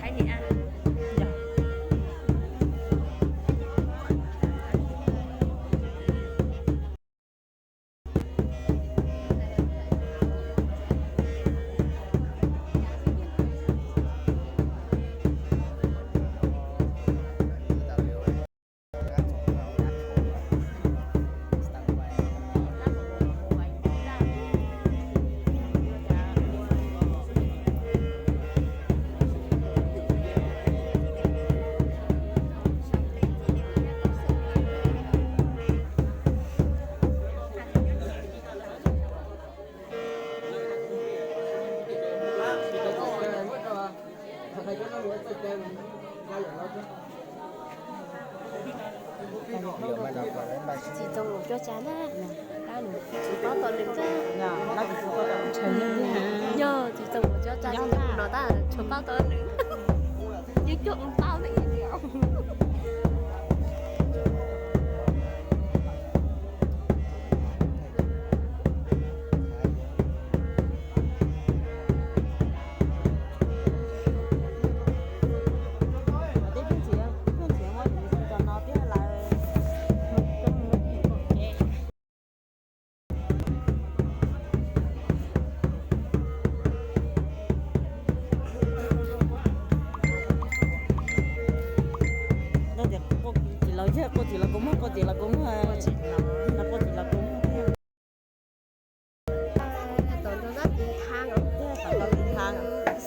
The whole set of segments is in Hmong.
Thái Nghệ An. Tsis txaus ua cov tsa na, tab nws tsis paub tau nws kab. Yog tsis txaus ua cov tsa no tab tshuav paub tau nws. Yeej cuab ua paub ne. Tsis los yog quaj tsis los kua muag, quaj tsis los kua muag, quaj tsis los kua muag thiab. Tom ntug tab tiv tha, tom ntug tiv tha,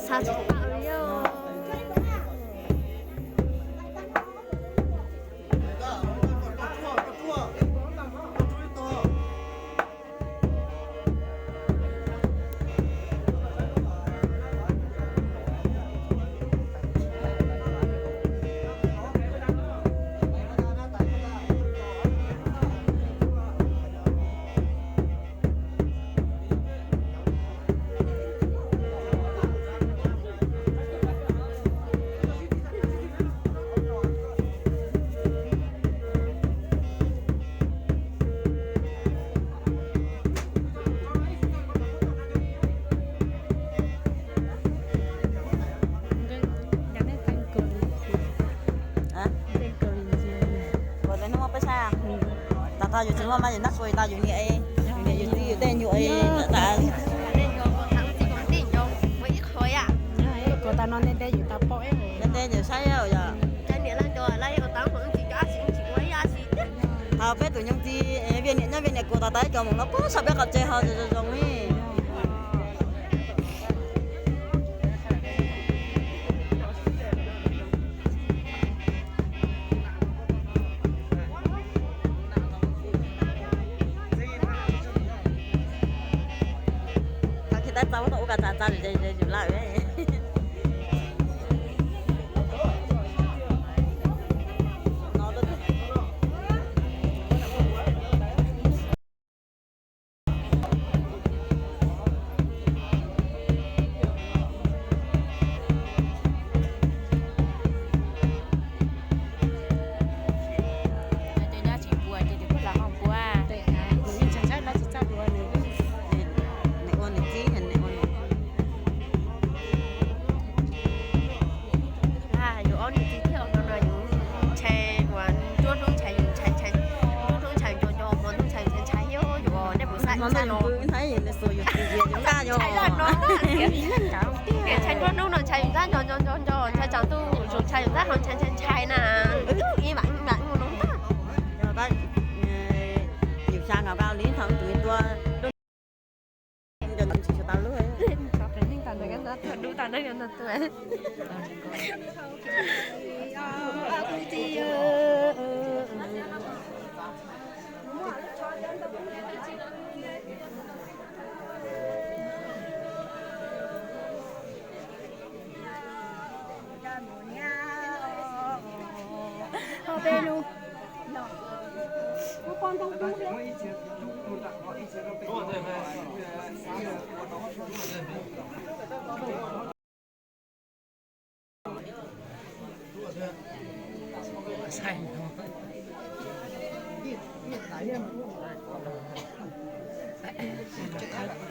xav tsis tau li os. Ua hnub muaj peb sab, tas tau yus tsis muaj mas yus nab sua tau yus niam, yus niam yus txiv yus tej nyuam tas. Kuv tas no nte nte yus tas pom nte nte yus saib yom. Thaum peb tus nyoog txiv Viaj Niam nyob Viaj Niam kuv tas tas ib co mus no puag saum peb qab tsev ho zoo zoo li. Thaum khi tab txaus ua kas tas txaus ze ze yus lawm. Ces nyob tsis puas ces tus kuj los ho puas. Kuv yeej tsis ntshai lawv tsis txaj duav nws. Nws ua nws txib, nws ua nws. Yus ob niam txiv thiab no no yus ntshai uas nruab hnub ntshai yus ntshai ntshai, nruab hnub ntshai nco nco, hmo ntuj ntshai ntshai ntshai thiab yus nej puas xav ntshai no. Ntshai loj no, ntshai nruab hnub no ntshai yus ntshai nco nco nco nco, ntshai tsaus ntuj ntshai yus ntshai no ntshai ntshai ntshai na. Ib mam ib mam mus no ntag. Yus xav nkaus nkaus li thaum tus tua